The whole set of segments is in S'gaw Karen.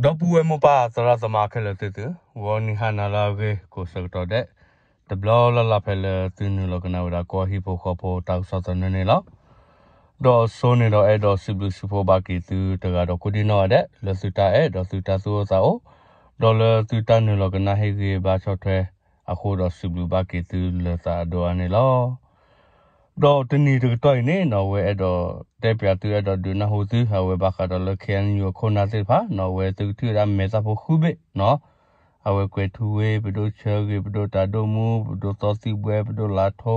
ဒီပုၢ်ဝဲၢ်မိၢ်ပၢ်သရၣ်သမါခဲလၢာ်သ့ၣ်သု, ဂီၤနံၤဟါနၤလၢအဂ့ၤကိးဆၢကတီၢ်ဒဲး, တဘျီလၢ်လၢ်ဖဲလၢသုနုာ်လီၤကနၣ်ဝဲဒၣ်ကီၢ်ဟံၣ်ဖိဃီဖိတၢ်ကစီၣ်သနၢၣ်န့ၣ်လီၤ. ဒီးအဆိန့ၣ်ဒီးအဲၣ်ဒိးစံးဘျုးစံးဖှိၣ်ဘၣ်က့ၤသုတဂၤဒီးကိးဒံနီၢ်ဂၤဒဲး လၢသုတၢ်အဲၣ်ဒီးသုတၢ်သူၣ်အိၣ်သးအိၣ်, ဒီးလၢသုတၢ်နုာ်လီၤကနၣ်ဟ့ၣ်ဂံၢ်ဘါဆီၣ်ထွဲအဃိဒီးစံးဘျုးဘၣ်က့ၤသုလၢသးအဒိၣ်အါန့ၣ်လီၤ. ဒီးတနံၤတကတီၢ်အံၤန့ၣ်နီၢ် အဝဲအဲၣ်ဒိးတဲပၠးသုအဲၣ်ဒိးဒုးနၢ်ဟူသု အဝဲဘၣ်ဃးဒီးလၢ ခ့ၣ်အဲၣ်ယူၣ် အခိၣ်နၢ်သ့ၣ်တဖၣ်နီၢ် အဝဲသုကထံၣ်ဝဲဒၣ်မဲာ်သၣ်ဖိဃုဘ့ၣ်နီၢ်, အဝဲကွဲၤထူဝ့ ပဒိၣ်ဆၢဂ့ၤ ပဒိၣ်တၢ်ဒိၣ်မူ ပဒိၣ်သီသံၣ်ဘှဲ ပဒိၣ်လါထိ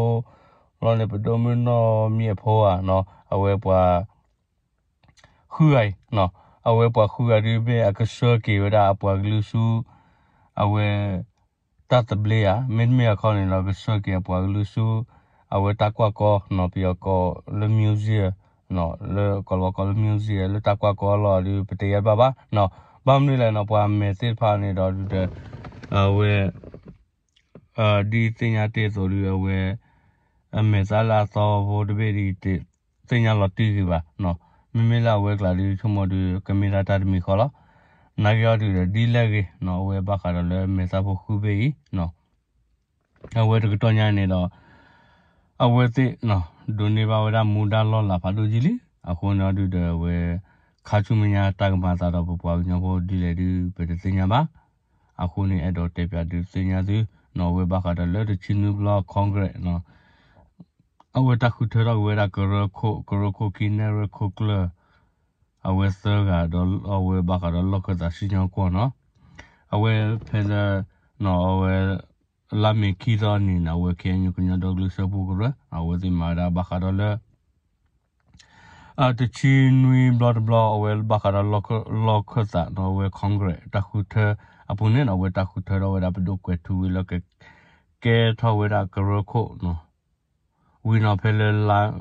လီၤန့ၣ် ပဒိၣ်မုၢ်နီၢ်မံၣ်အဖိဧါနီၢ် အဝဲပှၤ ဃုဂၤအံၤနီၢ်, အဝဲပှၤဃုဂၤဒုးမ့ၢ်အကဆှၢက့ၤဝဲဒၣ်အပှၤကလုာ်ဆူ အဝဲ တၢ်သဘျ့ဧါ မ့တမ့ၢ်အခီန့ၣ်ဒီး ကဆှၢက့ၤအပှၤကလုာ်ဆူ အဝဲတၢ်ကွၢ်ကီနီၢ် ပယီၤကိးလၢ museum နီၢ် လၢကီၢ်လီၤဝါကိးလၢ museum လၢတၢ်ကွၢ်ကီအလီၢ်ဒီး ပတယါဘၣ်ဘၣ်နီၢ်, ဘၣ်မနုၤလဲၣ်နီၢ် ပှၤမဲာ်သ့ၣ်တဖၣ်န့ၣ်ဒီးဒုးဒီး အဝဲ ဒ်သ့ၣ်ညါတ့ၢ်အသိးဒီး အဝဲ အမဲာ်သၣ်လၢအသီဖိတဘ့ၣ်ဒီး သ့ၣ်ညါလီၤတံၢ်ဂ့ၤဘၣ်နီၢ်, မ့မ့ၢ်လၢအဝဲကျါဒီး ဆိကမိၣ်ဒီး ကမ့ၢ်ဒၣ်တၢ်တမံၤဃီလီၤ. နာ်က့အီၤဒုးဒီး ဒ်လဲၣ်ဂ့ၤနီၢ် အဝဲဘၣ်ဃးဒီးလၢမဲာ်သၣ်ဖိဃုဘ့ၣ်အံၤနီၢ် အဝဲတကတီၢ်ညါန့ၣ်ဒီး အဝဲသ့ၣ်နီၢ် ဒိးန့ၢ်ဘၣ်ဝဲဒၣ်မူဒါလီၢ်လၤဖးဒိၣ်ကံလံ, အဃိန့ၣ်အီၤဒုးဒီးအဝဲ ခါဆူမဲာ်ညါတၢ်ကမၤအသးဒီးပပှၤကညီဖိဒ်လဲၣ်ဒုး ပတသ့ၣ်ညါဘၣ်. အဃိန့ၣ် အဲၣ်ဒိးတဲပၠးဒုးသ့ၣ်ညါသုနီၢ် အဝဲဘၣ်ဃးဒီးလၢတဆံနွံဘျီ Congress နီၢ် အဝဲတၢ်ဃုထၢထီၣ်က့ၤဝဲဒၣ်ကရၢခိၣ် ကရၢခိၣ်ခံနဲၣ်ရွဲၣ်ခိၣ်ကျၢၢ် အဝဲသၢဂၤဒီး အဝဲဘၣ်ဃးဒီးလီၢ်ခၢၣ်သးစံၣ်ညီၣ်ကွီၢ်နီၢ်, အဝဲဖဲလၢ အဝဲ လါမ့ၤခံသီအနံၤန့ၣ် အဝဲ ခ့ၣ်အဲၣ်ယူၣ် ကညီဒီကလုာ်စၢဖှိၣ်ကရၢ အဝဲသ့ၣ်မၤဝဲဒၣ်ဘၣ်ဃးဒီးလၢ တဆံနွံဘျီတဘျီ အဝဲဘၣ်ဃးဒီး လီၢ်ခၢၣ်သးနီၢ် အဝဲ Congress တၢ်ဃုထၢအပူၤန့ၣ်နီၢ် အဝဲတၢ်ဃုထၢထီၣ်ဝဲဒၣ်ပဒိၣ်ကွဲၤထူဝ့လၢ ကကဲထီၣ်ဝဲဒၣ်ကရၢခိၣ်နီၢ် ဝံၤနီၢ်ဖဲလၢ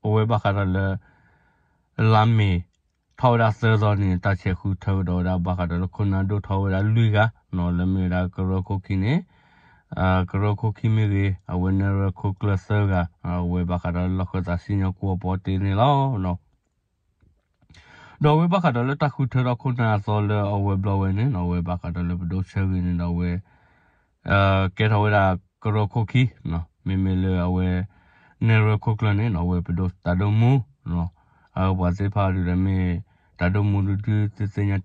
အဝဲဘၣ်ဃးဒီးလၢ လါမ့ၤ ထီၣ်ဝဲဒၣ်သၢသီန့ၣ် တၢ်ဆဲးဃုထၢကဒီးဝဲဒၣ်ဘၣ်ဃးဒီးလၢခိၣ်နၢ်ဒိၣ်ထီၣ်ဝဲဒၣ်လွံၢ်ဂၤနီၢ် လၢမ့ၢ်ဝဲဒၣ်ကရၢခိၣ်ခံန့ၣ် ကရၢခိၣ်ခံမ့ၢ်ဂ့ၤ အဝဲနဲၣ်ရွဲၣ်ခိၣ်ကျၢၢ်သၢဂၤ အဝဲဘၣ်ဃးဒီးလၢလီၢ်ခၢၣ်သးစံၣ်ညီၣ်ကွီၢ်ပီတ့ၢ်န့ၣ်လီၤ. ဒီးအဝဲဘၣ်ဃးဒီးလၢတၢ်ဃုထၢထီၣ်ခိၣ်နၢ်အသီလၢအဝဲဘျီဝဲန့ၣ်နီၢ် အဝဲဘၣ်ဃးဒီးလၢပဒိၣ်ဆၢဂ့ၤန့ၣ်ဒီးအဝဲ ကဲထီၣ်ဝဲဒၣ်ကရၢခိၣ်ခံနီၢ် မ့မ့ၢ်လၢအဝဲ နဲၣ်ရွဲၣ်ခိၣ်ကျၢၢ်န့ၣ်နီၢ် အဝဲပဒိၣ်တၢ်ဒိၣ်မူနီၢ် အဝဲပှၤသ့ၣ်တဖၣ်ဒုးဒီးမ့ၢ်တၢ်ဒိၣ်မူဒုးဒုးသ့ၣ်ညါတ့ၢ်အသိးလီၤ. အဝဲလၢအပူၤကွံာ် လဲၤဃုာ်က့ၤဃုာ်ဒီးမူတူစ့ဖိ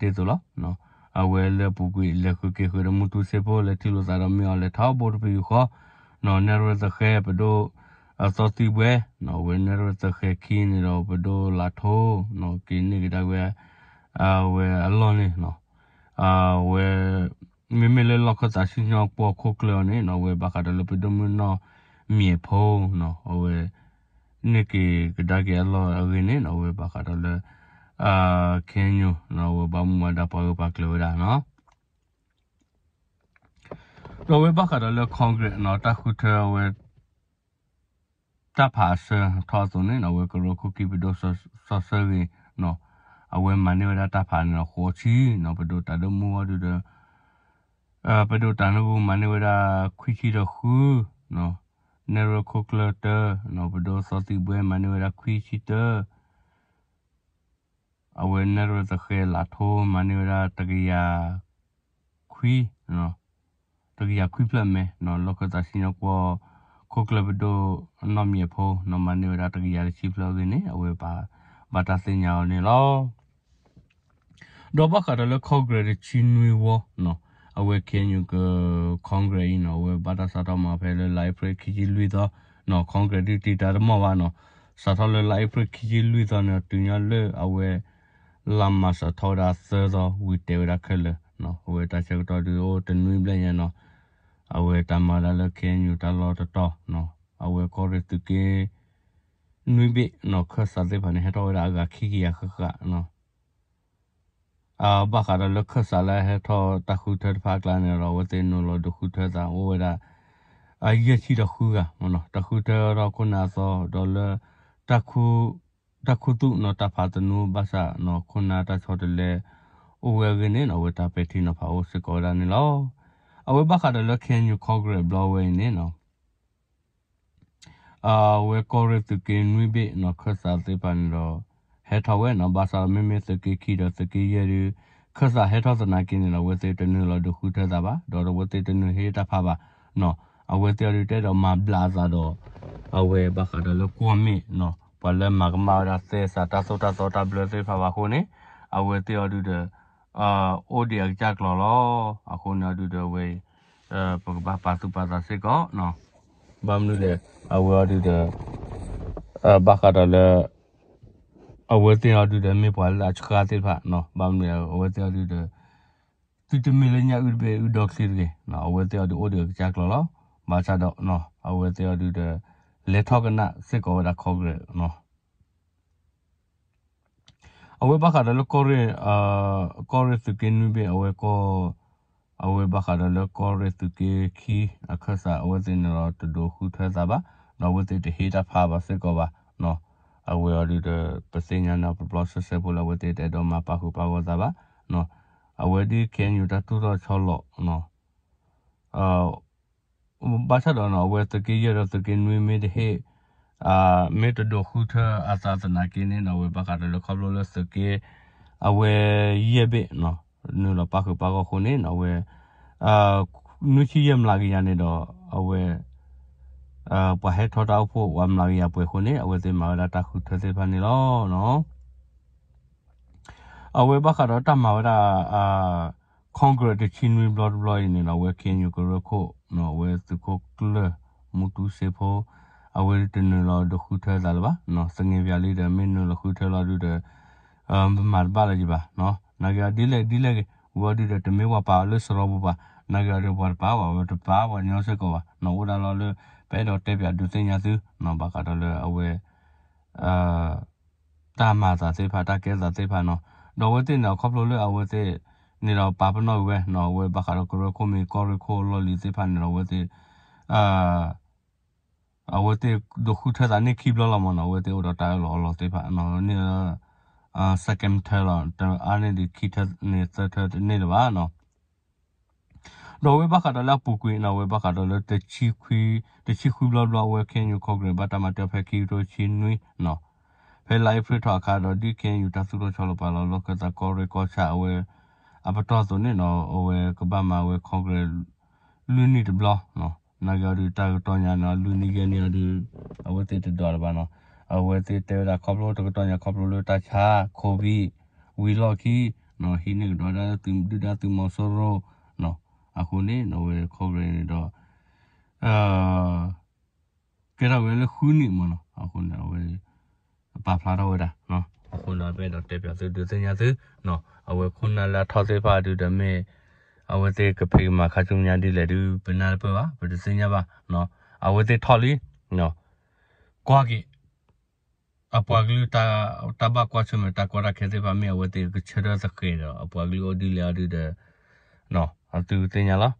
လဲၤထံၣ်လိာ်သးဒီးမ့ၢ်အီၤလဲၤထီဘိတပယူာ်ဃီနီၢ် နဲၣ်ရွဲၣ်သဃဲပဒိၣ် အသီသံၣ်ဘှဲနီၢ် အဝဲနဲၣ်ရွဲၣ်သဃဲခံန့ၣ်ဒီးပဒိၣ်လါထိနီၢ် က့ၤန့ၢ်ကဒါဝဲ အဝဲအလီၢ်န့ၣ်နီၢ် အဝဲ မ့မ့ၢ်လၢလီၢ်ခၢၣ်သးစံၣ်ညီၣ်ကွီၢ်ခိၣ်ကျၢၢ်အီၤန့ၣ်နီၢ် အဝဲဘၣ်ဃးဒီးလၢပဒိၣ်မုၢ်နီၢ်မံၤအဖိနီၢ် အဝဲ န့ၢ်က့ၤကဒါက့ၤအလီၢ်အဂ့ၢ်န့ၣ်နီၢ် အဝဲဘၣ်ဃးဒီးလၢ ခဲညိၣ်နီၢ် အဝဲဘၣ်မူဘၣ်ဒါပှၤဂ့ၢ်ပှၤကျၢၤဝဲဒၣ်နီၢ် ဒီးအဝဲဘၣ်ဃးဒီးလၢ Congress နီၢ် တၢ်ဃုထၢအဝဲ တၢ်ဖးအဆၢထီၣ်အသိးန့ၣ်နီၢ် အဝဲကရၢခိၣ်ခံပဒိၣ်စီၤဆၢဂ့ၤနီၢ် အဝဲမၤန့ၢ်ဝဲဒၣ်တၢ်ဖးန့ၣ်ဒီးဃိးဆံနီၢ် ပဒိၣ်တၢ်ဒိၣ်မူအီၤဒုးဒီး ပဒိၣ်တၢ်နၢပူၤမၤန့ၢ်ဝဲဒၣ်ခွံဆံဒီးဃုနီၢ် နဲၣ်ရွဲၣ်ခိၣ်ကျၢၢ်တၢနီၢ် ပဒိၣ်သီသံၣ်ဘှဲမၤန့ၢ်ဝဲဒၣ်ခွံဆံတၢ အဝဲနဲၣ်ရွဲၣ်သဃဲလါထိမၤန့ၢ်ဝဲဒၣ်တကယၤခွံ တကယၤခွံဖျၢၣ်မဲနီၢ် လီၢ်ခၢၣ်သးစံၣ်ညီၣ်ကွီၢ် ခိၣ်ကျၢၢ်ပဒိၣ်နီၢ်မံၤအဖိနီၢ် မၤန့ၢ်ဝဲဒၣ်တကယၤတဆံဖျၢၣ်အဂ့ၢ်န့ၣ် အဝဲဘၣ်တၢ်သ့ၣ်ညါအီၤန့ၣ်လီၤ. ဒီးဘၣ်ဃးဒီးလၢ Congress တဆံနွံဝီနီၢ် အဝဲ KNU က Congress အံၤနီၢ် အဝဲဘၣ်တၢ်စးထီၣ်မၤဖဲလၢလါအ့ဖြ့ၣ်ခံဆံလွံၢ်သီနီၢ် Congress ဒုးတံာ်တာ်တမီၢ်ဘၣ်နီၢ် စးထီၣ်လၢလါအ့ဖြ့ၣ်ခံဆံလွံၢ်သီန့ၣ် တုၤညီလၢအဝဲ လါမၢ်ၡးထီၣ်ဝဲဒၣ်သၢသီ ဝံၤတဲဝဲဒၣ်ခဲလၢာ်နီၢ် အဝဲတၢ်ဆၢကတီၢ်ဒုးအိၣ်တနွံဘျဲၣ်ညါနီၢ် အဝဲတၢ်မၤဝဲဒၣ်လၢ KNU တၢ်လီၢ်တတီၤနီၢ် အဝဲကီၢ်ရ့ၣ်သုးက့ နွံဘ့ၣ်နီၢ် ခၢၣ်စးသ့ၣ်တဖၣ်န့ၣ် ဟဲထီၣ်ဝဲဒၣ်အဂၤခံကယၤဃၣ်ဃၣ်နီၢ် အဘၣ်ဃးဒီးလၢခၢၣ်စးလၢဟဲထီၣ်တၢ်ဃုထၢတဖၣ်အကျါန့ၣ်ဒီး အဝဲသ့ၣ်နုာ်လီၤဒုးဃုထၢသးအိၣ်ဝဲဒၣ် အယဲၢ်ဆံဒီးဃုဂၤမ့ၢ်နီၢ် တၢ်ဃုထၢထီၣ်ခိၣ်နၢ်အသီ ဒီးလၢ တၢ်ခူသူၣ်နီၢ် တၢ်ဖးသနူဘၣ်ဆၣ်နီၢ် ခိၣ်နၢ်တၢ်ဆီတလဲ အိၣ်ဝဲအဂ့ၢ်န့ၣ်နီၢ် အဝဲတၢ်ပဲာ်ထံနီၤဖးအိၣ်စ့ၢ်ကီးဝဲဒၣ်န့ၣ်လီၤ. အဝဲဘၣ်ဃးဒီးလၢ KNU Congress ဘျီဝဲအံၤန့ၣ်နီၢ် အဝဲကီၢ်ရ့ၣ်သုးက့နွံဘ့ၣ်နီၢ် ခၢၣ်စးသ့ၣ်တဖၣ်န့ၣ်ဒီး ဟဲထီၣ်ဝဲနီၤ, ဘၣ်ဆၣ်ဒီးမ့မ့ၢ်သုးက့ခံဒီးသုးက့ယဲၢ်ဒုး ခၢၣ်သးဟဲထီၣ်သနာ်က့န့ၣ်ဒီး အဝဲသ့ၣ်တနုာ်လီၤဒုးဃုထၢသးဘၣ်, ဒီးအဝဲသ့ၣ်တနုာ်ဟ့ၣ်တၢ်ဖးဘၣ်နီၤ, အဝဲသ့ၣ်အီၤဒုးတအဲၣ်ဒိးမၤဘျးအသးဒီး အဝဲဘၣ်ဃးဒီးလၢကွီၢ်မ့ၣ်နီၤ, ပှၤလၢမၤကမၣ်ဝဲဒၣ်သဲစးတၢ်သိၣ်တၢ်သီတၢ်ဘျၢသ့ၣ်တဖၣ်ဘၣ်အဃိန့ၣ်, အဝဲသ့ၣ်အီၤဒုးဒီး အိၣ်ဒံးအကစၢ်ကျိၤလီၤ. အဃိန့ၣ်အီၤဒုးဒီးအဝဲ ပကဘၣ်ပာ်သူၣ်ပာ်သးစ့ၢ်ကီးနီၤ, ဘၣ်မနုၤလဲၣ်, အဝဲအီၤဒုးဒီး ဘၣ်ဃးဒီးလၢ အဝဲသ့ၣ်အီၤဒုးဒီးမ့ၢ်ပှၤလၢအဆှါသ့ၣ်တဖၣ်နီၤ, ဘၣ်မနုၤလဲၣ် အဝဲသ့ၣ်အီၤဒုးဒီး သုတမ့ၢ်လၢညၣ်အုၣ်တဘ့ၣ်အုၣ်ဒီချံတဂ့ၤ, အဝဲသ့ၣ်အီၤဒုးအိၣ်ဒံးအကစၢ်ကျိၤလီၤ. ဘၣ်ဆၣ်ဒီး အဝဲသ့ၣ်အီၤဒုးဒီး လဲၤထီၣ်ကနၣ်စ့ၢ်ကီးဝဲဒၣ် Congress နီၤ အဝဲဘၣ်ဃးဒီးလၢကီၢ်ရ့ၣ်, ကီၢ်ရ့ၣ်သုးက့နွံဘ့ၣ် အဝဲကီၢ်, အဝဲဘၣ်ဃးဒီးလၢကီၢ်ရ့ၣ်သုးက့ခံ အခၢၣ်စး အဝဲသ့ၣ်န့ၣ်ဒီးတဒိးဃုထၢသးဘၣ်, ဒီးအဝဲသ့ၣ်တဟ့ၣ်တၢ်ဖးဘၣ်စ့ၢ်ကီးဘၣ်နီၤ, အဝဲအီၤဒုးဒီး ပသ့ၣ်ညါန့ၣ် ပျီဆှဲဆှဲဖိလၢအဝဲသ့ၣ်တအဲၣ်ဒိးမၤပာ်ဃုာ်ပာ်ဂီၢ်သးဘၣ်နီၤ, အဝဲဒ် KNU တၢ်သူၣ်ထီၣ်ဆီလီၤနီၤ ဘၣ်ဆၣ်ဒီးနီၤ အဝဲသုးက့ယဲၢ်ဒီးသုးက့နွံမ့ၢ်တဟ့ၣ်, မ့ၢ်တဒိးဃုထၢအသးသနာ်က့န့ၣ်နီၤ အဝဲဘၣ်ဃးဒီးလၢခီဖျိလၢသုးက့ အဝဲယဲၢ်ဘ့ၣ်နီၤ နုာ်လီၤပာ်ဃုာ်ပာ်ဂီၢ်အဃိန့ၣ် အဝဲ နွံဆံယဲၢ်မျးကယၤန့ၣ်ဒီး အဝဲ ပှၤဟဲထီၣ်တၢ်အိၣ်ဖှိၣ်ပှၤမျးကယၤပှဲၤအဃိန့ၣ် အဝဲသ့ၣ်မၤဝဲဒၣ်တၢ်ဃုထၢသ့ၣ်တဖၣ်န့ၣ်လီၤ. အဝဲဘၣ်ဃးဒီးတၢ်မၤဝဲဒၣ် Congress တဆံနွံဘျီတဘျီအံၤန့ၣ်ဒီး အဝဲ KNU ကရၢခိၣ်နီၤ အဝဲသုးခိၣ်ကျၢၢ် မူတူစ့ဖိ အဝဲတနုာ်လီၤဒုးဃုထၢသးလၢၤဘၣ်နီၤ သငဲးပၠးလံဒီး မ့ၢ်နုာ်လီၤဃုထၢလီၤဒုးဒီး ပမၤတဘၣ်လၢၤယဘၣ်နီၤ နာ်က့ဒ်လဲၣ်ဒ်လဲၣ်ဂ့ၤ ဝံၤအီၤဒုးဒီးတမ့ၢ်ပှၤပာ်အီၤလၢစရီပူၤဘၣ် နာ်က့အီၤဒုးပှၤတပာ်ဘၣ် ပတပာ်ပှၤညီစ့ၢ်ကီးဘၣ်နီၤ အိၣ်ဒၣ်လီၤလၢ ပအဲၣ်ဒိးတဲပၠးဒုးသ့ၣ်ညါသုနီၤ ဘၣ်ဃးဒီးလၢအဝဲ တၢ်မၤအသးသ့ၣ်တဖၣ် တၢ်ကဲအသးသ့ၣ်တဖၣ်နီၤ ဒီးအဝဲသ့ၣ်န့ၣ် ခီဖျိလၢအဝဲသ့ၣ်န့ၣ်ဒီးပာ်ပနီၣ်က့ၤဝဲနီၤ အဝဲဘၣ်ဃးဒီးကရၢခိၣ်မ့ၢ်ကီၢ်ရ့ၣ်ခိၣ်လီၢ်လံၤသ့ၣ်တဖၣ်န့ၣ်ဒီး အဝဲသ့ၣ် အဝဲသ့ၣ်ဒိးဃုထၢသးန့ၢ်ခံဘျီလီၤမးနီၤ အဝဲသ့ၣ်အိၣ်ဒီးတၢ်အၢၣ်လီၤအီလီၤသ့ၣ်တဖၣ်န့ၣ် second term လီၤ အါန့ၢ်ဒံးခံထၢန့ၣ်သၢထၢတန့ၢ်လၢၤဘၣ်နီၤ ဒီးအဝဲဘၣ်ဃးဒီးလၢအပူၤကွံာ်နီၤ အဝဲဘၣ်ဃးဒီးလၢ တဆံဃုဘျီဘျီ အဝဲ KNU Congress ဘၣ်တၢ်မၤတၢ်ဖဲခံကထိဆံနွံနီၤ ဖဲလါအ့ဖြ့ၣ်ထီၣ်အခါဒီး ဒ် KNU တၢ်သူၣ်ထီၣ်ဆီလီၤပာ်လီၤလီၢ်ခၢၣ်သးကီၢ်ရ့ၣ်ကီၢ်ဆၣ်အဝဲ အပတီၢ်အသိးန့ၣ်နီၤ အဝဲကဘၣ်မၤဝဲ Congress လွံၢ်နံၣ်တဘျီနီၤ နာ်က့အီၤဒုးတၢ်ကတီၢ်ညါန့ၣ် လွံၢ်နံၣ်ယဲၢ်နံၣ်အီၤဒုး အဝဲသ့ၣ်တဒွးလၢၤဘၣ်နီၤ အဝဲသ့ၣ်တဲဝဲဒၣ်ခီဖျိတကတီၢ်ညါခီဖျိလၢတၢ်ဆါ COVID ဝံၤလီၢ်ခံနီၤ ဟံးန့ၢ်ကဒီးဒၣ်သုးမုၢ်ဒုၣ်ဒါသုးမီၤစိရိၤနီၤ အဃိန့ၣ် အဝဲ Congress န့ၣ်ဒီး ကဲထီၣ်ဝဲလၢဃုနံၣ်မးနီၤ အဃိန့ၣ် အဝဲ ပာ်ဖျါထီၣ်ဝဲဒၣ် အဃိန့ၣ် ပအဲၣ်ဒိးတဲပၠးသုဒုးသ့ၣ်ညါသုနီၤ အဝဲခိၣ်နၢ်လၢအထီၣ်သ့ၣ်တဖၣ်ဒုးဒီးမ့ၢ် အဝဲသ့ၣ်ကဖံးကမၤခါဆူညါဒ်လဲၣ်ဒုး ပနၢ်တပၢၢ်ဘၣ် ပတသ့ၣ်ညါဘၣ်နီၤ အဝဲသ့ၣ်ထီၣ်လံနီၤ ကွၢ်က့ၤ အပှၤကလုာ် တၢ်ဘၣ်ကွၢ်ဆၢၣ်မဲာ်တၢ်ကီတၢ်ခဲသ့ၣ်တဖၣ် မ့ၢ်အဝဲသ့ၣ်ကဆၢထၢၣ်သဃဲးဒီး အပှၤကလုာ်အိၣ်ဒ်လဲၣ်အီၤဒုးဒီး အသုသ့ၣ်ညါလီၤ.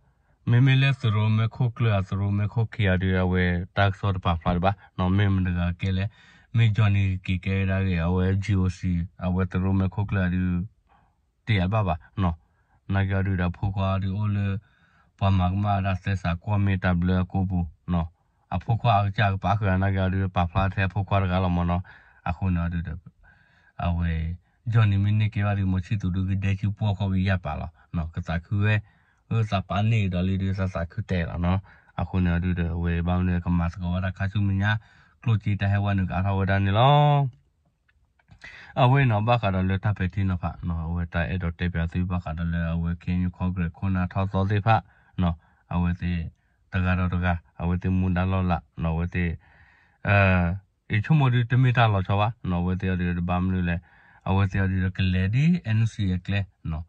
မ့မ့ၢ်လၢသုးရိၣ်မဲခိၣ်ကျၢၢ် အသုးရိၣ်မဲခိၣ်ခံဂၤဒုး အဝဲတၢ်ကစီၣ်တပာ်ဖျါဒံးဘၣ်နီၤ မ့ၢ်မတဂၤကဲလဲၣ် မ့ၢ် Johnny က့ၤကဲဝဲဒၣ်ဂ့ၤ အဝဲ GOC အဝဲသုးရိၣ်မဲခိၣ်ကျၢၢ်အဒုး တ့ၢ်အဘၣ်ဘၣ်နီၤ နာ်က့အီၤဒုးဒီးအဖိခွါဒုးအိၣ်လၢ ပှၤမၤကမၣ်ဝဲဒၣ်သဲစးကွီၢ်မ့ၢ်တၢ်ဘျၢအကိပူၤနီၤ အဖိခွါအကစၢ်ကပာ်ဃုာ်နာ်က့အီၤဒုး ပာ်ဖျါထဲအဖိခွါတဂၤလီၤမးနီၤ အဃိန့ၣ်အီၤဒုးဒီး အဝဲ Johnny မ့ၢ်န့ၢ်ကဲဘၣ်ဒုး မီၤဆံၣ်သူးဒုးကဒဲကၠူပှီၢ်ခီၣ်ကယၢ်ပာ်လီၤ ကသးခုဝဲ အသးပာ်န့ၢ်ကဒီးလံဒုး သးသးခုတဲာ်လီၤနီၤ အဃိန့ၣ်အီၤဒုးဒီး အဝဲဘၣ်မနုၤကမၤသကိးဝဲဒၣ်ခါဆူမဲာ်ညါ ကျိၣ်စ့တၢ်ဟဲဝဲနုာ်ကအါထီၣ်ဝဲဒၣ်န့ၣ်လီၤ အဝဲနီၤ ဘၣ်ဃးဒီးလၢတၢ်ပဲာ်ထံနီၤဖးနီၤ အဝဲတၢ်အဲၣ်ဒိးတဲပၠးသုဘၣ်ဃးဒီးလၢအဝဲ KNU Congress ခိၣ်နၢ်ထီၣ်သီသ့ၣ်တဖၣ်နီၤ အဝဲသ့ၣ် တဂၤဒီးတဂၤ အဝဲသ့ၣ်မူဒါလီၢ်လးနီၤ အဝဲသ့ၣ် ယဆိကမိၣ်ဒုးတမ့ၢ်တၢ်လီၤဆီဘၣ်နီၤ အဝဲသ့ၣ်အီၤဒုးတဘၣ်မနုၤလဲၣ် အဝဲသ့ၣ်အီၤဒုးဒီးကလဲၤဒ် NC အကျဲနီၤ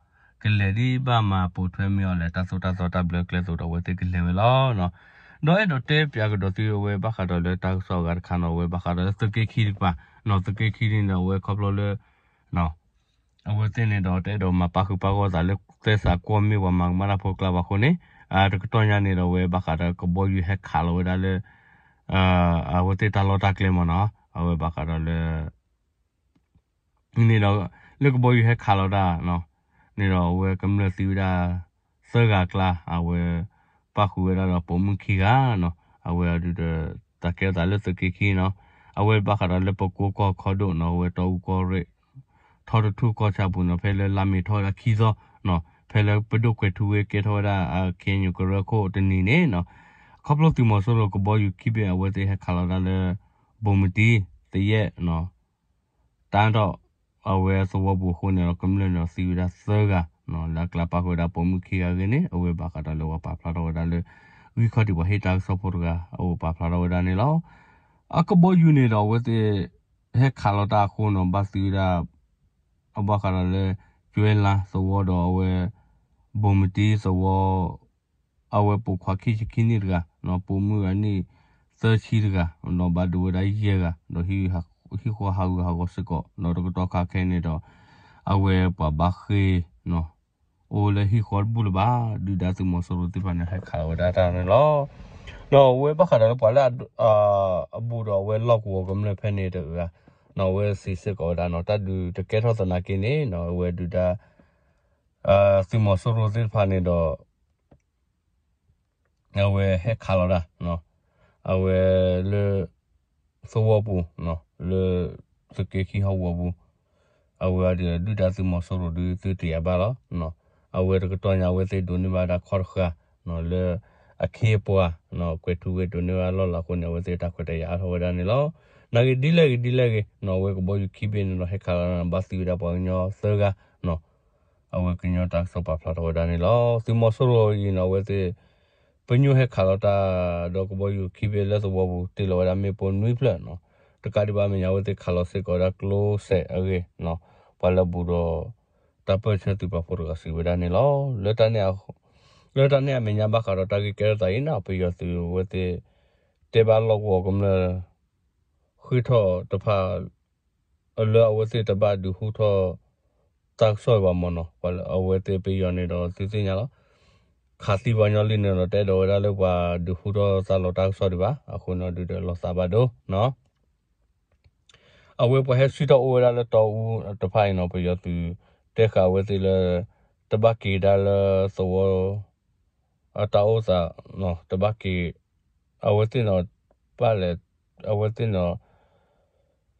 ကလဲၤဒ်ဘၣ်မၤပိာ်ထွဲမ့ၢ်အီၤလဲၣ် တၢ်သိၣ်တၢ်သီတၢ်ဘျၢကျဲသိးဒီး အဝဲသ့ၣ်ကလဲၤဝဲလီၤနီၤ ဒီးအဲၣ်ဒိးတဲပၠးကဒီးသုအဝဲဘၣ်ဃးဒီးလၢတၢ်ကစီၣ်အဂၤတခါနီၤ အဝဲဘၣ်ဃးဒီးလၢသုးက့ခံတကပၤနီၤ သုးက့ခံန့ၣ်ဒီး အဝဲခီဖျိလၢ အဝဲသ့ၣ်န့ၣ်ဒီးတအဲၣ်ဒိးမၤပာ်ဃုာ်ပာ်ဂီၢ်သးလၢသဲစးကွီၢ်မ့ၢ်ပှၤမၤကမၣ်တၢ်ဖိကျါဘၣ်အဃိန့ၣ် တကတီၢ်ညါန့ၣ်ဒီး အဝဲဘၣ်ဃးဒီးကဘီယူၤဟဲခးလီၤဝဲဒၣ်လၢ အဝဲသ့ၣ်တၢ်လီၢ်တၢ်ကျဲမ့ၢ်နီၤ အဝဲဘၣ်ဃးဒီးလၢ န့ၣ်ဒီး လၢကဘီယူၤဟဲခးလီၤတၢ် န့ၣ်ဒီးအဝဲကမျၢၢ်သံဝဲဒၣ် သၢဂၤအကျါ အဝဲ ပၣ်ဃုာ်ဝဲဒၣ်ဒီးပိာ်မုၣ်ခံဂၤနီၤ အဝဲအီၤဒုးဒီး တၢ်ကဲထီၣ်သးလၢသုးက့ခံနီၤ အဝဲဘၣ်ဃးဒီးလၢပကိကီၢ်ခီဒိၣ်နီၤ အဝဲတီအူကီၢ်ရ့ၣ် ထီတထူၣ်ကီၢ်ဆၣ်ပူၤနီၤ ဖဲလၢလါမ့ၤထီၣ်ဝဲဒၣ်ခံသီနီၤ ဖဲလၢပဒိၣ်ကွဲးထူဝ့ကဲထီၣ်ဝဲဒၣ် KNU ကရၢခိၣ်တနံၤန့ၣ်နီၤ ခီဖျိသုးမီၤစိရိၤကဘီယူၤခံဘ့ၣ်အဝဲသ့ၣ်ဟဲခးလီၤဝဲဒၣ်လၢ ဘိၣ်မတံ သယဲၣ် တၢ်ဒီၣ် အဝဲသဝီပူၤအဃိန့ၣ်ဒီး ကမျၢၢ်န့ၣ်ဒီးသံဝဲဒၣ်သၢဂၤနီၤ လၢအကျါပာ်ဃုာ်ဝဲဒၣ်ပိာ်မုၣ်ခံဂၤအဂ့ၢ်န့ၣ် အဝဲဘၣ်ဃးဒီးလၢပှၤပာ်ဖျါထီၣ်ဝဲဒၣ်လၢ ဂံၢ်ခီၣ်ထံးပှၤဟ့ၣ်တၢ်ကစီၣ်ဖိတဂၤ အအိၣ်ပာ်ဖျါထီၣ်ဝဲဒၣ်န့ၣ်လီၤ. အကဘီယူၤန့ၣ်ဒီးအဝဲသ့ၣ် ဟဲခးလီၤတၢ်အဃိနီၤ ဘၣ်သံဝဲဒၣ် အဘၣ်ဃးဒီးလၢ ကၠွဲလါသဝီဒီးအဝဲ ဘိၣ်မတံသဝီ အဝဲပိာ်ခွါခံဆံခံနံၣ်တဂၤ, ပိာ်မုၣ်အနံၣ်သၢဆံတဂၤ, ဒီးဘၣ်ဒိဝဲဒၣ်ယဲၢ်ဂၤ, ဒီးဟံၣ်ဃီဟးဂူာ်ဟးဂီၤစ့ၢ်ကီး, ဒီးတကတီၢ်ခါခဲအံၤန့ၣ်ဒီး အဝဲပှၤဘၣ်ဃ့ၢ် အိၣ်လၢဟံၣ်ဃီတဘူၣ်လၢၤဘၣ်, ဒုၣ်ဒါသုးမီၤစိရိၤသ့ၣ်တဖၣ်န့ၣ် ဟဲခးလီၤဝဲဒၣ်တၢ်န့ၣ်လီၤ. ဒီးအဝဲဘၣ်ဃးဒီးလၢပှၤလၢအဘူးဒီးအဝဲလီၢ်ကဝီၤကမျၢၢ်ဖဲန့ၣ်တဂၤ, အဝဲစံးစ့ၢ်ကီးဝဲဒၣ်နီၤ, တၢ်ဒုးတကဲထီၣ်သနာ်က့န့ၣ် အဝဲဒုၣ်ဒါ သုးမီၤစိရိၤသ့ၣ်တဖၣ်န့ၣ်ဒီး အဝဲဟဲခးလီၤတၢ် အဝဲလၢ သဝီပူၤ လၢ သုးက့ခံဟီၣ်ကဝီၤပူၤ အဝဲဒုၣ်ဒါသုးမီၤစိရိၤဒုးသုတယၤဘၣ်လီၤ. အဝဲတကတီၢ်ညါအဝဲသ့ၣ်ဒိးန့ၢ်ဘၣ်ဒၣ်ခီၣ်တဃာ် လၢ အခ့အပှၤ ကွဲးထူဝ့ဒိးန့ၢ်ဘၣ်လီၢ်လီၤအဃိန့ၣ် အဝဲသ့ၣ်တၢ်ခွဲးတၢ်ယာ်အါထီၣ်ဝဲဒၣ်န့ၣ်လီၤ. နာ်က့ဒ်လဲၣ်ဂ့ၤဒ်လဲၣ်ဂ့ၤ အဝဲကဘီယူၤခံဘ့ၣ်န့ၣ်ဒီးဟဲခးလီၤ ဘၣ်သံဝဲဒၣ်ပှၤကညီသၢဂၤ အဝဲကညီတၢ်ကစီၣ်ပာ်ဖျါထီၣ်ဝဲဒၣ်န့ၣ်လီၤ. သုးမီၤစိရိၤအံၤန့ၣ် အဝဲသ့ၣ် ပညိၣ်ဟဲခးလီၤတၢ် ဒီးကဘီယူၤခံဘ့ၣ်လၢသဝီပူၤ တ့ၢ်လီၤဝဲဒၣ်မ့ၣ်ပိၢ်နွံဖျၢၣ်နီၤ. တကးဒံးဘၣ်အမဲာ်ညါ အဝဲသ့ၣ်ခးလီၤစ့ၢ်ကီးဝဲဒၣ်ကျိစဲးအဂ့ၢ်နီၤ. ပှၤလၢအဘူးဒီး တၢ်ပၢၢ်ဆၢသုးပာ်ဖှိၣ်တဂၤစံးဝဲဒၣ်န့ၣ်လီၤ. လၢတၢ်န့ၣ် လၢတၢ်န့ၣ်အမဲာ်ညါဘၣ်ဃးဒီးတၢ်ဂ့ၢ်ကဲထီၣ်သးအံၤန့ၣ် ပယီၤသုးအဝဲသ့ၣ် တဲဘၣ်လီၢ်ကဝီၤကမျၢၢ် ဃ့ၢ်ထီၣ်တဖၣ် လၢအဝဲသ့ၣ်တဘၣ်ဒုးဟူထီၣ် တၢ်ကစီၣ်အံၤဘၣ်မ့ၢ်နီၤ. ပှၤလၢအဝဲသ့ၣ်ပယီၤန့ၣ်ဒီးသုသ့ၣ်ညါလီၤ. ခးသံပှၤကညီလံန့ၣ်ဒီး တအဲၣ်ဒိးဝဲဒၣ်လၢပှၤဒုးဟူထီၣ်သးလီၤတၢ်ကစီၣ်ဒံးဘၣ်. အဃိန့ၣ်ဒုးဒီးလီၤသးဘၣ်ဒိနီၤ. အဝဲပှၤဟဲဆူၣ်ထီၣ်အိၣ်ဝဲဒၣ်လၢတီအူတဖၣ်အံၤနီၤ ပယီၤသုး တဲဃာ်အဝဲသ့ၣ်လၢ တဘၣ်က့ၤကဒါလၢသဝီ အတၢ်အိၣ်သး တဘၣ်က့ၤ အဝဲသ့ၣ်နီၤ ဘၣ်လဲၣ် အဝဲသ့ၣ်နီၤ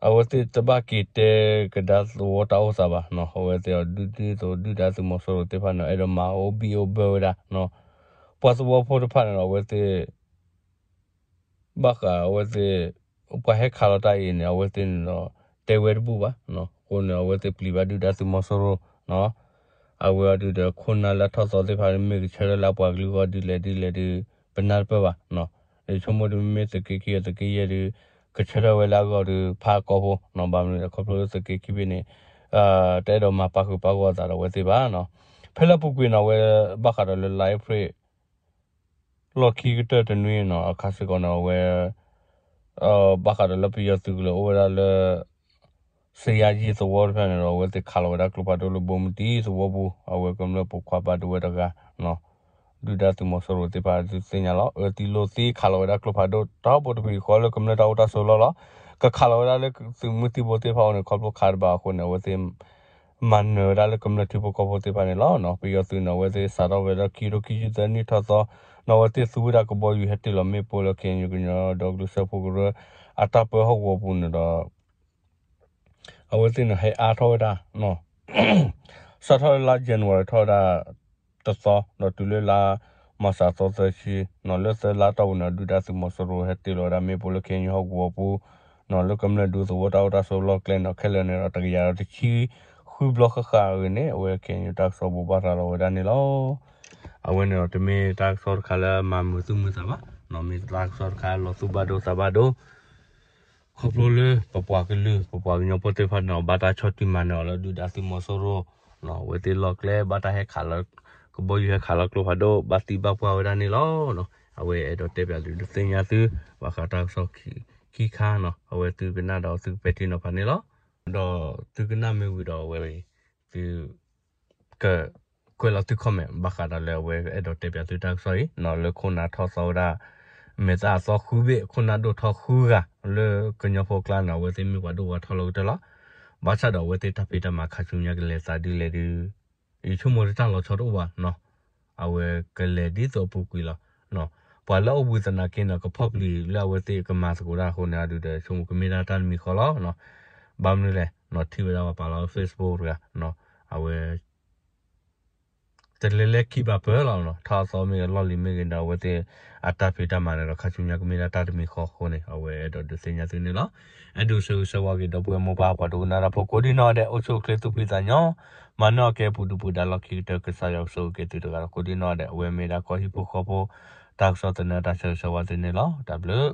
အဝဲသ့ၣ်တဘၣ်က့ၤတဲကဒါသဝီတၢ်အိၣ်သးဘၣ်နီၤ. အဝဲသ့ၣ်အီၤဒုးဒ်သိးဒုၣ်ဒါသုးမီၤစိရိၤသ့ၣ်တဖၣ်န့ၣ် အဲၣ်ဒိးမၤအိၣ်ဘံၣ်အိၣ်ဘၢဝဲဒၣ် ပှၤသဝီဖိတဖၣ်န့ၣ်ဒီး အဝဲသ့ၣ် ဘၣ်ဃးအဝဲသ့ၣ် ပှၤဟဲခးလီၤတၢ်အံၤန့ၣ် အဝဲသ့ၣ်န့ၣ်ဒီး တဲဝဲတဘူၣ်ဘၣ်. အဃိန့ၣ် အဝဲသ့ၣ်ပျံၤဘၣ်ဒုၣ်ဒါသုးမီၤစိရိၤ အဝဲအီၤဒုးဒီးခိၣ်နၢ်လၢအထီၣ်သီသ့ၣ်တဖၣ်န့ၣ် မ့ၢ်ကဆၢထၢၣ်လၢအပှၤကလုာ်အဂီၢ်ဒ်လဲၣ်ဒ်လဲၣ်ဒုး ပနၢ်တပၢၢ်ဘၣ်. ယဆိကမိၣ်ဒုးမ့မ့ၢ်သုးက့ခံဒီးသုးက့ယဲၢ်ဒုး ကဆၢထၢၣ်ဝဲလၢအဂီၢ်ဒုး ဖးကီၢ်ဖိ ဘၣ်မနုၤလဲၣ် ခီဖျိလၢသုးက့ခံဘ့ၣ်န့ၣ် တအဲၣ်ဒိးမၤပာ်ဃုာ်ပာ်ဂီၢ်အသးဒီးအဝဲသ့ၣ်ဘၣ်နီၤ. ဖဲလၢအပူၤကွံာ်န့ၣ် အဝဲဘၣ်ဃးဒီးလၢ လါအ့ဖြ့ၣ် လီၢ်ခံကတၢၢ်တနွံနီၤ အခါစ့ၢ်ကီးန့ၣ် အဝဲ ဘၣ်ဃးဒီးလၢပယီၤသုးကလၢၤအိၣ်ဝဲဒၣ်လၢ စယါယံၤသဝီတဖၣ်န့ၣ်ဒီး အဝဲသ့ၣ်ခးလီၤဝဲဒၣ်ကျိဖးဒိၣ်လၢဘိမတံသဝီပူၤ အဝဲကမျၢၢ်ပိာ်ခွါဘၣ်ဒိဝဲတဂၤ ဒုၣ်ဒါသုးမီၤစိရိၤသ့ၣ်တဖၣ်ဒုးသ့ၣ်ညါလီၤ. အၢသံလိာ်သံခးလီၤဝဲဒၣ်ကျိဖးဒိၣ် တၢ်အိၣ်ဖှိၣ်တပူၤဃီလၢကမျၢၢ်တၢ်အိၣ်တၢ်ဆိးလီၢ်လီၤ. ကခးလီၤဝဲဒၣ်လၢသုးမုၢ်သံၣ်ဘိသ့ၣ်တဖၣ်အအိၣ်န့ၣ် ခီဖျိခးတဘၣ်အဃိန့ၣ် အဝဲသ့ၣ် မၤနၢၤဝဲဒၣ်လၢကမျၢၢ်ထံဖိကီၢ်ဖိသ့ၣ်တဖၣ်န့ၣ်လီၤ. ပယီၤသုးန့ၣ် အဝဲသ့ၣ်စးထီၣ်ဝဲဒၣ်ခံကထိခံဆံသၢနံၣ်ထီၣ်သီ န့ၣ် အဝဲသ့ၣ်သူဝဲဒၣ်ကဘီယူၤဟဲတ့ၢ်လီၤမ့ၣ်ပိၢ်လၢ KNU ကညီဒီကလုာ်စၢဖှိၣ်ကရၢ အတၢ်ပၢဟီၣ်ကဝီၤပူၤန့ၣ်ဒီး အဝဲသ့ၣ်န့ၣ်ဟဲအါထီၣ်ဝဲဒၣ် စးထီၣ်လၢလါ January ထီၣ်ဝဲဒၣ်တသီ ဒီးတုၤလၢလါမၤစးသီသၢဆံ န့ၣ် လၢသၢလါတီၢ်ပူၤန့ၣ် ဒုၣ်ဒါသုးမီၤစိရိၤဟဲတ့ၢ်လီၤဝဲဒၣ်မ့ၣ်ပိၢ်လၢ KNU ဟီၣ်ကဝီၤပူၤ န့ၣ် လၢကမျၢၢ်ဒူသဝီတၢ်အိၣ်တၢ်ဆိးလီၢ်ကျဲန့ၣ် ခဲလၢာ်န့ၣ်ဒီး တကယၤဒီးတဆံဃုဘျီဃၣ်ဃၣ်အဂ့ၢ်န့ၣ် အဝဲ KNU တၢ်ကစီၣ်ဘိးဘၣ်ရၤလီၤဝဲဒၣ်န့ၣ်လီၤ. အဝဲန့ၣ်ဒီးတမ့ၢ်တၢ်ကစီၣ်တခါလၢမၤမုာ်သူၣ်မုာ်သးဘၣ်, မ့ၢ်တၢ်ကစီၣ်တခါလၢလီၤသူၣ်ဘၣ်ဒိသးဘၣ်ဒိ ခီဖျိလၢပပှၤကလုာ် ပပှၤကညီဖိသ့ၣ်တဖၣ်န့ၣ် ဘၣ်တၢ်ဆီၣ်တံၢ်မၤနၢၤအီၤလၢဒုၣ်ဒါသုးမီၤစိရိၤ အဝဲသ့ၣ်လီၢ်ကျဲ ဘၣ်တၢ်ဟဲခးလီၤ ကဘီယူၤဟဲခးလီၤကျိဖးဒိၣ် ဘၣ်သံဘၣ်ပှၢ်ဝဲဒၣ်န့ၣ်လီၤ. အဝဲအဲၣ်ဒိးတဲပၠးဒုးသ့ၣ်ညါသု ဘၣ်ဃးတၢ်ကစီၣ်ခံခါန့ၣ် အဝဲသုကနၣ်ဒီးသုကပဲာ်ထံနီၤဖးန့ၣ်လီၤ. ဒီးသုကနၣ်မ့ၢ်ဝံၤဒီးအဝဲအံၤ သု က ကွဲးလီၤသု comment ဘၣ်ဃးဒီးလၢအဝဲအဲၣ်ဒိးတဲပၠးသုတၢ်ကစီၣ်အံၤ လၢခိၣ်နၢ်ထီၣ်သီဝဲဒၣ် မဲာ်သၣ်အသီဃုဘ့ၣ် ခိၣ်နၢ်ဒိၣ်ထီၣ်ဃုဂၤ လၢကညီဖိကျါန့ၣ် အဝဲသ့ၣ်မ့ၢ်ပှၤဒိၣ်ပှၤထီလီၤကတၢၢ်လီၤ. ဘၣ်ဆၣ်ဒီးအဝဲသ့ၣ်တၢ်ဖံးတၢ်မၤခါဆူညါကလဲၤသးဒ်လဲၣ်ဒုး ယဆိကမိၣ်တၢ်လီၤဆီတအိၣ်ဘၣ်နီၤ. အဝဲကလဲၤဒ်သိးအပူၤကွံာ်လီၤ. ပှၤလၢအအိၣ်ဘှံးသနာ်က့န့ၣ် ကဖီၣ်ပျံၤလၢအဝဲသ့ၣ်ကမၤသကိးတၢ်အဃိန့ၣ် အဒုးဒီးဆိကမိၣ်ကမ့ၢ်ဒၣ်တၢ်တမံၤဃီလီၤ. ဘၣ်မနုၤလဲၣ် နီၤ ထံၣ်ဝဲဒၣ်ပှၤပာ်လီၤ Facebook တဂၤ အဝဲ တလဲၤလဲၤခံဘၣ်ပၢၢ်လီၤနီၤ ထါအသီမ့ၢ်ဂ့ၤ လီၢ်လံၤမ့ၢ်ဂ့ၤဒီး အဝဲသ့ၣ်အတၢ်ဖံးတၢ်မၤန့ၣ်ဒီး ခါဆူညါကမ့ၢ်ဒၣ်တၢ်တမံၤဃီအဃိန့ၣ် အဝဲအဲၣ်ဒိးဒုးသ့ၣ်ညါသုန့ၣ်လီၤ. အဲၣ်ဒိးဆၢဂ့ၤဆၢဝါက့ၤ ဒီပုၢ်ဝဲၢ်မိၢ်ပၢ် ပှၤဒိကနၣ်တၢ်ဖိကိးဒံနီၢ်ဒဲး အိၣ်ဆူၣ်အိၣ်ချ့သူၣ်ဖှံသးညီ မၤနၢၤအီၤကဲပူၤဒုပူၤဒါလီၢ်ခံကတၢၢ် ကစၢ်ယွၤကဆိၣ်ဂ့ၤက့ၤသုတဂၤဒီး ကိးဒံနီၢ်ဒဲး အဝဲမ့ၢ်ဒၣ်ကီၢ်ဟံၣ်ဖိဃီဖိ တၢ်ကစီၣ်သနၢၣ်တၢ်ဆၢဂ့ၤဆၢဝါသုန့ၣ်လီၤ. တၢ်ဘျုး